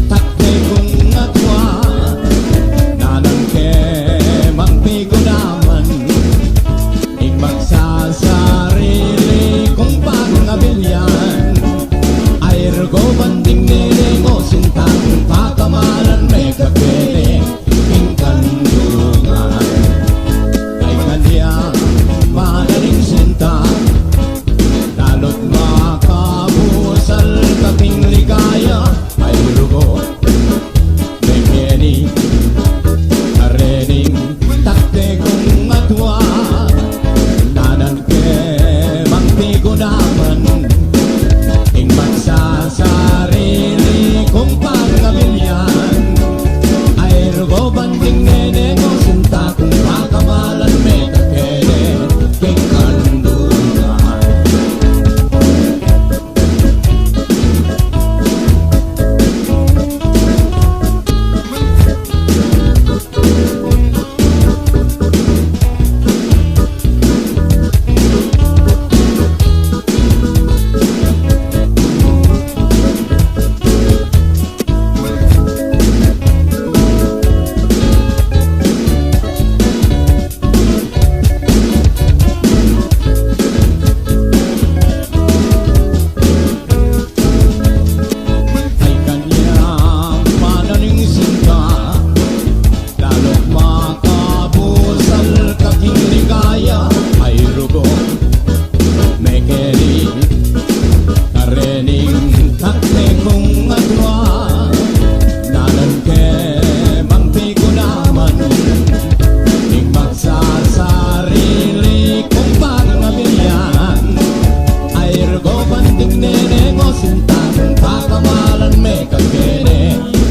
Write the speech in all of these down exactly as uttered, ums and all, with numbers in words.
Takte kung atua, nanan ke mang pigunaman, ing magsasarili kung pangabilyan. Ay rugo banting nene mo sinta kung pakamalan me kakene king kandungan. Ay kanya mananing sinta, lalu't makabusal ka king ligaya. Ay rugo, mekeni, karening takte kung atua, nanan ke mang pigunaman, ing magsasarili kung pangabilyan. Ay rugo banting nene mo sinta kung pakamalan me kakene king kandungan. Ay kanyang pananing sinta, lalu't makabusal ka king ligaya. Ay rugo, mekeni, karening takte kung atua, nanan ke mang pigunaman, ing magsasarili kung pangabilyan. Ay rugo banting nene mo sinta kung pakamalan me kakene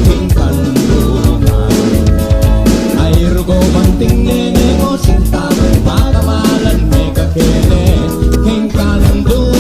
king kandungan. Ay rugo banting nene mo sinta kung pakamalan me kakene king kandungan.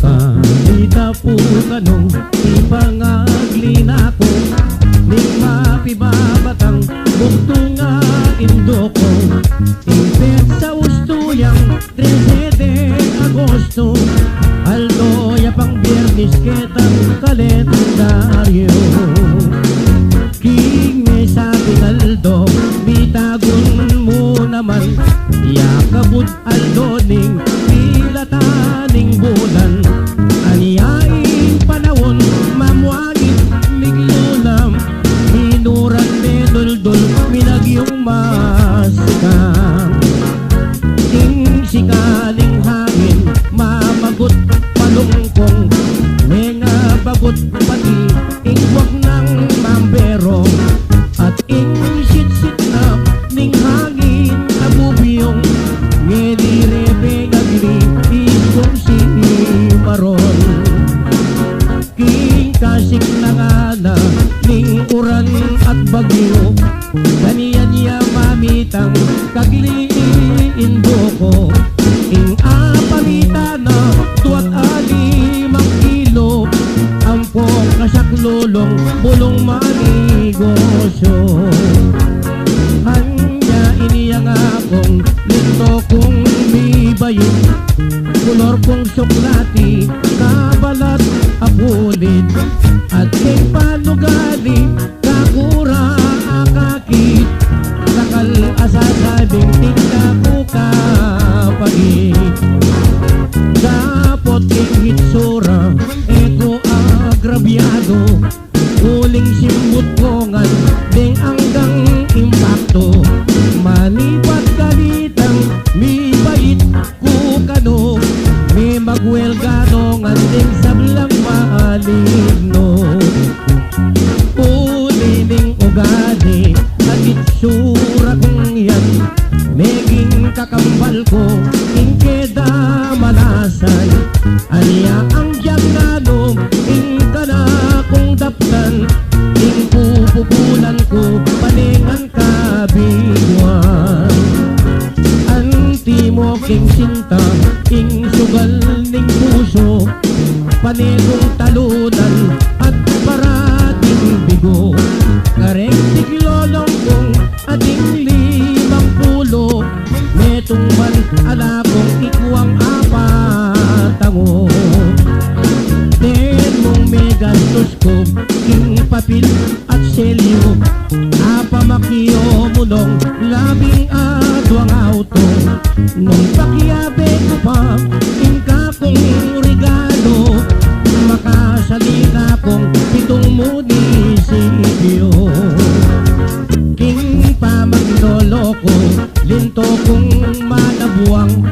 Kanita pu kanu ipangagli na ku ning mapibabatang bugtung a indu ku. Ing petsa ustu yang trese de Agosto, aldo ya pang Biernis ketang kalendaryo. King mesating aldo, mitagun mu naman ya kabud aldo ning pilatan ning bulan. Anya ing panaun, mamuangit, miglulam, minuran, meduldul, minagyung masikam. Ing sika ning hangin, mamagut, palungkung, mengabagut pati ing buak nang mamberong, at ing sitsit na ning hangin a bubyong, ngeni re pengagli, iskong simaron. King kasik na ngana ning uran at bagyu, kanyan ya mamitang kagli indu ku. Ing apamitan na dua't alimang kilo, ampong kasaklulung bulung manigosyo. Anya inyang akung linto kung mibait, kulor kung suklati, kabalat a pulid, at king panugali, kakura a kakit, dakal a sasabing tingga ku kapagit. Dapot king hitsura, e ku agrabyado, uling simbut ku ngan ding anggang impakto. Manibat kalitang mibait ku kanu, mimagwelga no ngan ding sablang maligno. Uli ning ugali at itsura kung yan, meging kakambal ku ing keda malasan. Anya ang dyang nanum ing kanakung daptan, ing pupupunan ku pil at selyo, apamakyo mu nung labing adwang auto. Nung pakiabe ku pa ing kakung regalo, makasalita kung pitung munisipyo. King pamaglolo ku, linto kung manabuang,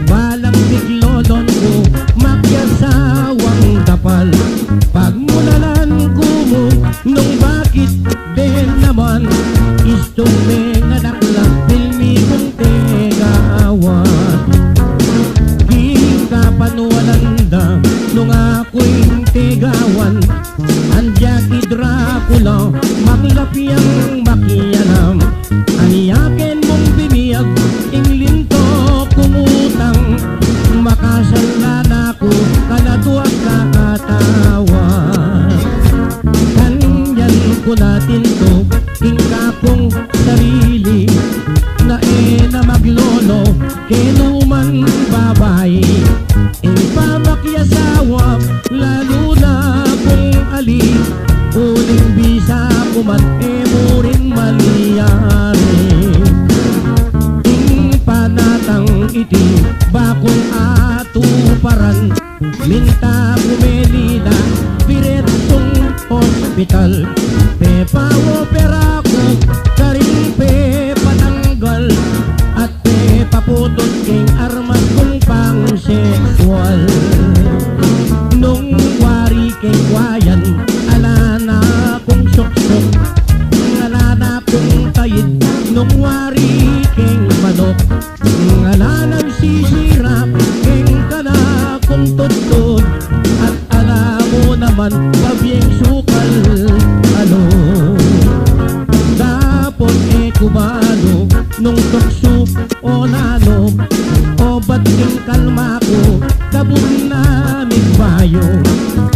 balang biglolon ku, makiasawang dapal. Pagmulalan ku mu nung bakit de naman, istung menganak la, pilmi kung tegawan. King kapanwalan da nung aku ing tegawan, andia ki Dracula, maglapyang makialam. Ania ken mung biniag ing linto kung utang, makasala na ku kaladua kakatawan. Kanyan ku na tintu ing kakung sarili, na e na maglolo keng numan babai. Ing pamakiasawa, lalu na kung ali, uling bisa ku man e mu rin malyari. Ing panatang iti bakung atuparan, minta ku meli la diretsyung ospital. Pepaopera ku karing pepatanggal at pepaputut king armas kung pangsekswal. Nung wari keng kwayan, ala na kung suksuk, ala na kung taid. Nung wari keng manuk, ala nang sisira keng kanakung tudtud. At ala mu naman, babyeng sukal, anu, dapot e ku balu nung tuksu o nanu, o bat ing kalma ku kabud na migbayu.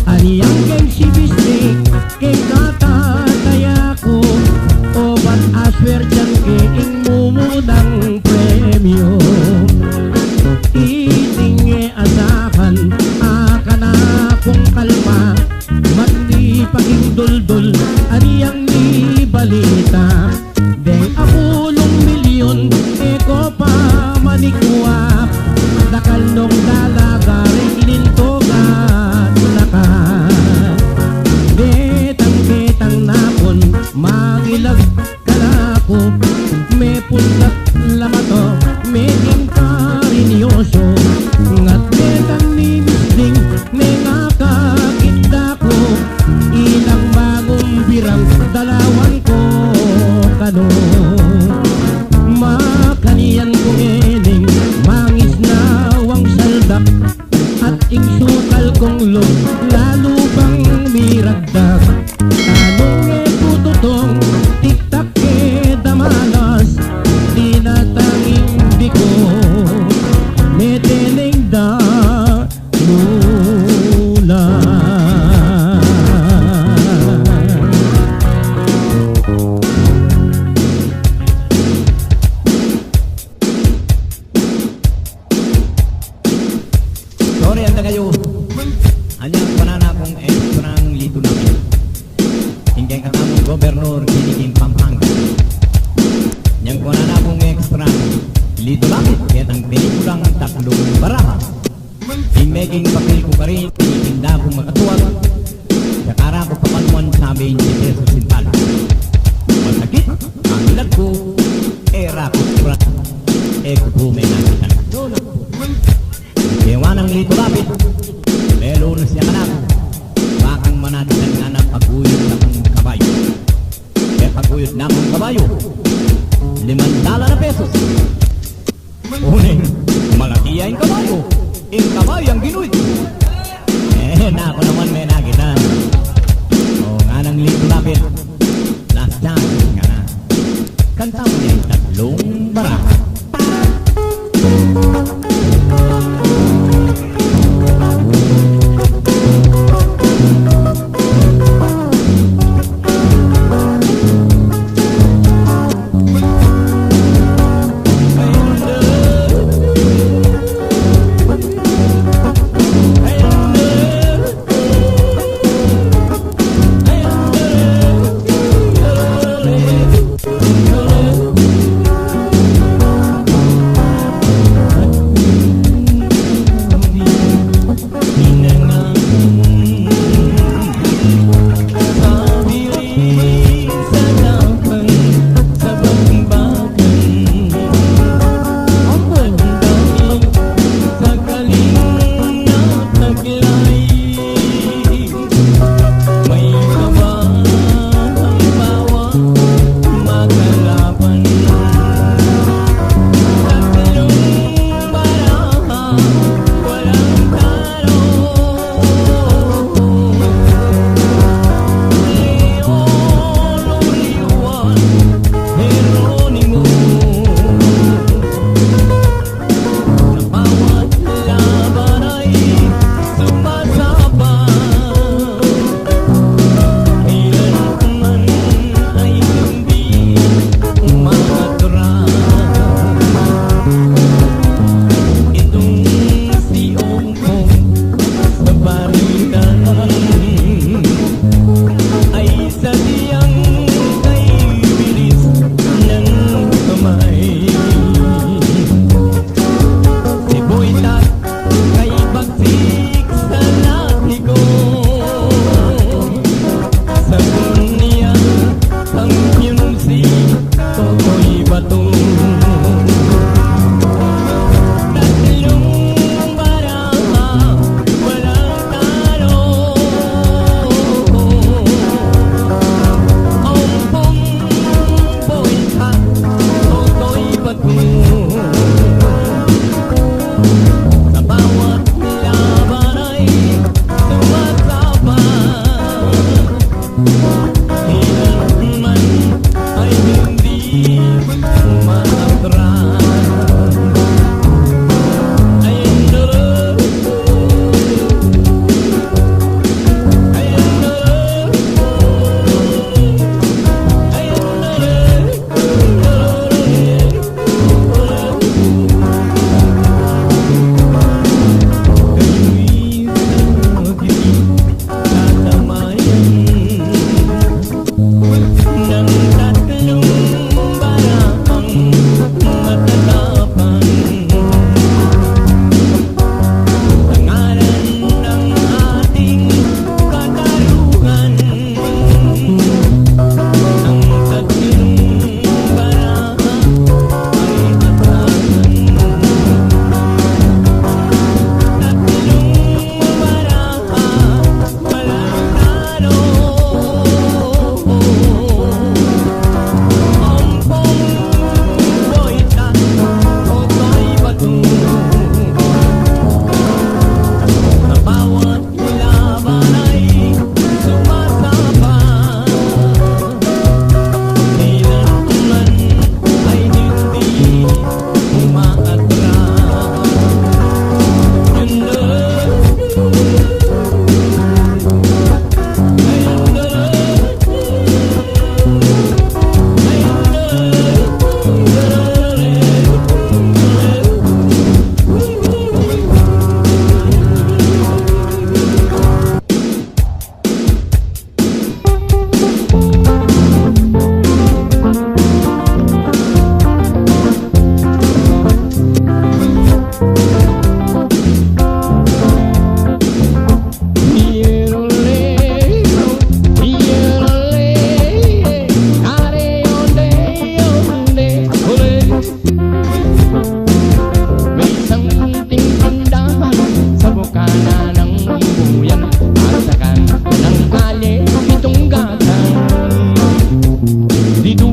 Anian keng sibistik keng katataya ku, o bat aswertian ke ing mumunang premyu. Iting e asahan, a kanakung kalma, matli pa king duldul, anian mibalita. Deng apulung milyun e ko pa manikuap, dakal nung dalaga ring inintogan na ka. Detang-detang na pun mangilag kanaku, mepun dak la mato, meging karinyoso, ngat detang nimis ding mengakakit da ku, ilang mangumbirang dalawan ku kanu. Makanyan ku ngening mangisnawang saldak, at ing sukal kung lub lalu pang miragdag. Tanung e ku tutong tiktak ke damalas, dinatang ing diko, meteneng da mula. Sorry, anda kayu. Anyang kuanan na kung extrang Lito Lapid. Ing kekatamung gobernor kini king Pampanga. Anyang kuanan na kung extrang Lito Lapid, ketang pelikulang Tatlung Baraha. Ing meging papel ku karin, tinitinda kung makatuwag. Saka ra ku papanuan sabi, twenty pesos ing talo. Masakit, mangilag ku, e ra ku pura, e ku pu menakitan. Kewanang Lito Lapid, melu na siya kanaku. Bakang manakitan ngana, paguyud na kung kabayu. E paguyud na kung kabayu, limang dala na pesos. Uling malaki ya ing kabayu, ing kabayu yang ginuyud. E, naku naman, menakitan. O, nganang Lito Lapid, last chance, ngana. Kanta mu ya ing Tatlung Baraha.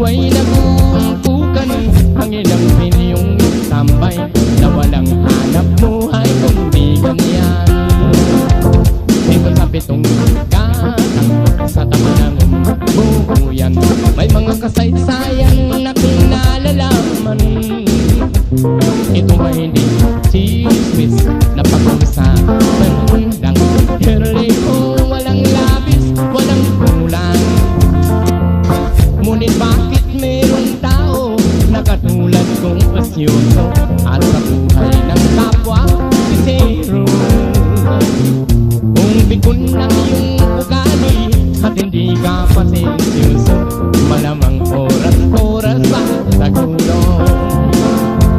May nagumpukan ang ilang bilyong tambay na walang hanap buhay kundi ganyan. Dito sa pitong gatang sa tabi ng buyan, may mga kasaysayan na kinalalaman. Ito ay hindi chismis na pag-usapan lang. Pero walang labis, walang kulang. Ngunit bakit merong tao na katulad kong pasyoso at sa buhay ng kapwa sisero? Kung pikun ang iyong ugali at hindi ka pasensyoso, malamang oras-oras ang tagulo.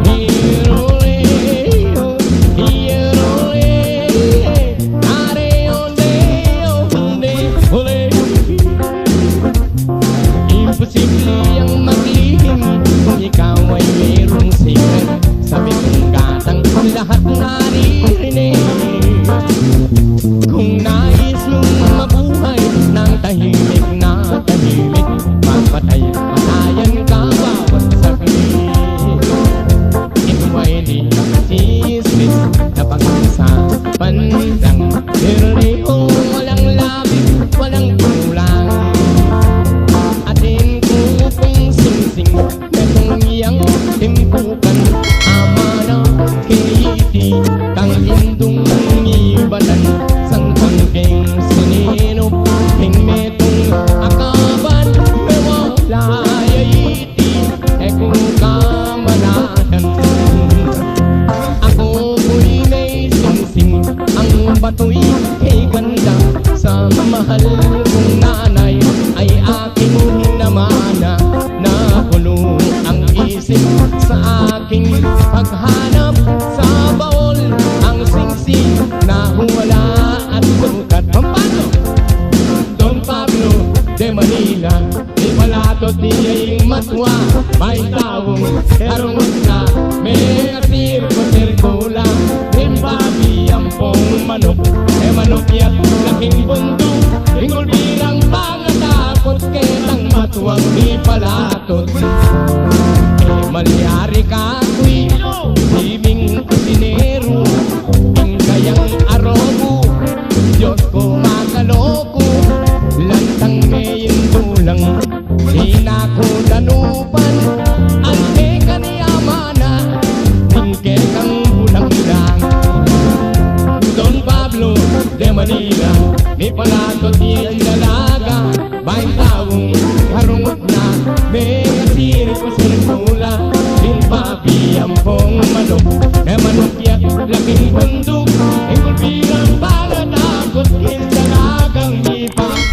Hiruleo, hiruleo, are onde, onde, ole. Imposible ang maglihim kung ikaw ay merong sikat. Sabi kong gatang lahat naririnig. Kung nais mong mabuhay ng tahimik na tahimik, mapatay, patayan ka bawat saglit. Ito ay di chismis na pag-usapan lang. Pero di ko walang labis, walang kulang. Atin ko pong singsing, metong iyang timpukan, amana ke iti, tang indung ibatan, sang tangking sininup, king metung akaban, mewala ya iti, e ku kamalanan. Ako po'y may singsing, ang bato'y kay ganda, sa mahal kong nanay ay aking namana, napuno ang isip sa aking paghanap sa baol, ang singsing na wala at sukat. Pampano? Don Pablo de Manila, ipalatot ya ing matwa, baing taung arungut na, me asir ko sirkula, ing babi ampong manuk, e manuk ya't laking bunduk, ing kulbirang pangatakut, ketang matwang ipalatot. E malyari kakuy, siming kusineru, ing kayang arobu, Diyos ko makaloku, lantang me ing bulang, ina ku danupan, ante kaniamana, ing kekang bulang lang. Don Pablo de Manila, mipalatot ya ing dalaga, baing taung arungut na, me asir ko sirkula, ing babi ampong manuk, e manuk ya't laking bunduk, ing kulbirang pangatakut, ing dalagang ipalatot.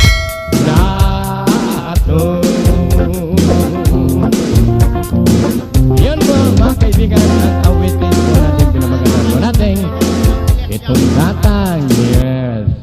Yun po, mga kaibigan, ang awitin po natin, pinamagatan po natin, Pitong Gatang. Yes.